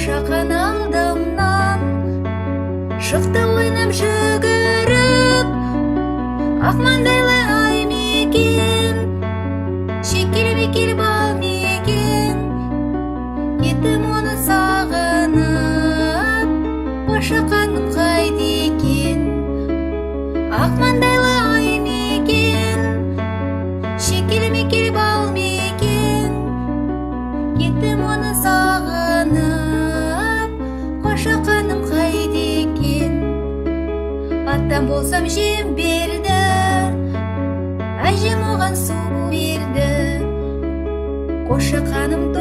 Қошақан алдымнан шықты ойнап жүгіріп, ақ маңдайлы ай мекен, шекел мекел бал мекен. Кеттім оны сағынып, қошақаным қайда екен? Ақ маңдайлы ай мекен, шекел мекел бал мекен. Кеттім оны сағынып, қошақаным қайда екен? Атам болсам жем берді, әжем оған су берді, қошақаным.